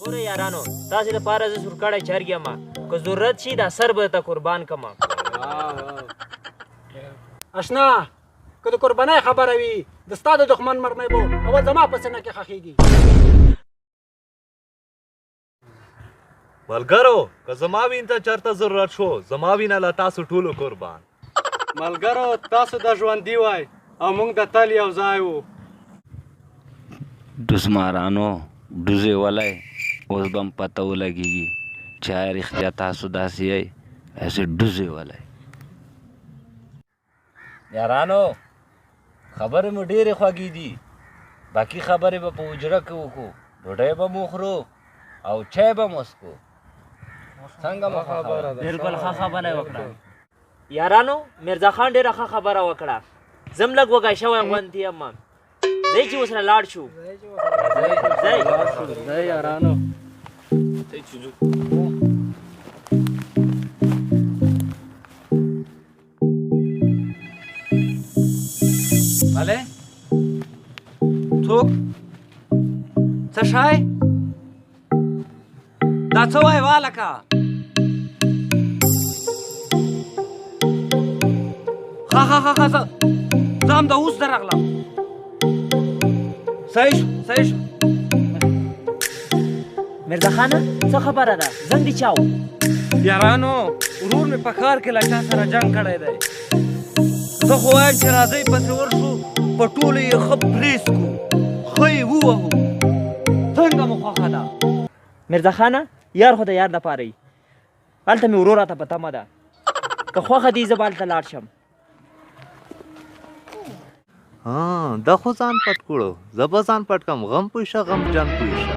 ګوره یارانو، تاسې دپاره زه سور کړی چرګ یم، که ضرورت شي دا سر به درته قربان کړم. اشنا، که د قربانۍ خبره وي، د ستا د دښمن مرمۍ به اول زما په سینه کې ښخېږي. ملګرو، که زما وین ته چېرته ضرورت شو، زما وینه له تاسو ټولو قربان. ملګرو، تاسو د ژوندي وای او موږ د تل یو ځای وو. ډوزمارانو ډوزې ولئ، اوس به هم پته ولګېږي چې آیا رښتیا تاسو داسې یئ، هسې ډوزې ولئ. یارانو، خبرې مو ډېرې خوږې دي، باقي خبرې به په حجره کې وکړو، ډوډۍ به مو خورو او چای به مو څکو. څنګه مو ښه خبره ده؟ بالکل ښه خبره یې وکړه. یارانو، میرزا خان ډېره ښه خبره وکړه. زه هم لږ وږی شوی غوندې یم، ځئ چې ورسره لاړ شو. ځئ. ځئ یارانو. ځئ چې ځو. بله څوک؟ څه شی؟ دا څه وایې والکه؟ ښه ښه ښه ښه، زه همدا اوس درغلم. صحیح شو، صحیح شو. میرزا خانه، څه خبره ده؟ زنګ دې چا و؟ یارانو، ورور مې په ښار کې له چا سره جنګ کړی دی. زه خو وایم چې راځئ پسې ورشو، په ټولو یې ښه پرېس کړو، ښه یې ووهو. څنګه مو خوښه ده؟ میرزا خانه، یار خو د یار دپاره وي. هلته مې ورور راته په تمه ده، که خوښه دي زه به هلته لاړ شم. ها، دا خو ځان پټ کړو، زه به ځان پټ کړم. غم پوه شه، غم جان پوه شه.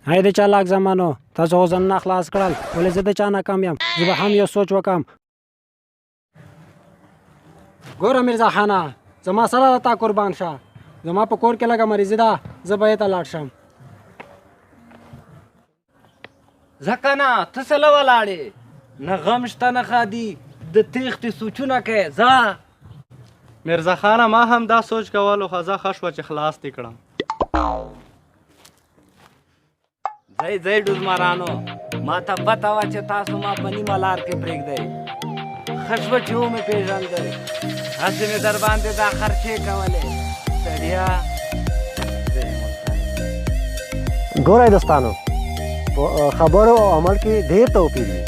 ای د چالاک زمانو، تاسو خو ځانونه خلاص کړل، ولې زه د چا نه کم یم؟ زه به هم یو سوچ وکم. ګوره میرزا خانه، زما سره د تا قربان شه، زما په کور کې لږه مریضي ده، زه به یې ته لاړ شم. ځه که نه، ته څه له ولاړې؟ نه غم شته نه ښادي، د تېښتې سوچونه کوې، ځه. میرزا خانه، ما هم دا سوچ کولو، خو زه ښه شوه چې خلاص دې کړم. ځئ ځئ ډوزمارانو، ما ته پته وه چې تاسو ما په نیمه لار کې پرېږدئ. ښه شوه چې ومې پېژندل، هسې مې در باندې دا خرچې کولې سړیه. ګورئ دوستانو، په خبرو او عمل کې ډېر توپیر وي.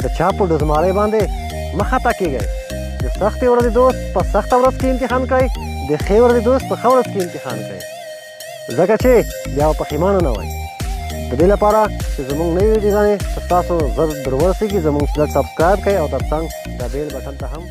د چا په ډوزمارۍ باندې مه خطا کېږئ. د سختې ورځې دوست په سخته ورځ کې امتحان کړئ، د ښې ورځې دوست په ښه ورځ کې امتحان کړئ، ځکه چې بیا به پښیمانه نه وئ. د دې لپاره چې زموږ نوې ویډیوګانې ستاسو زر در ورسېږي، زموږ چینل سبسکرایب کړئ او تر څنګ د بیل بټن ته هم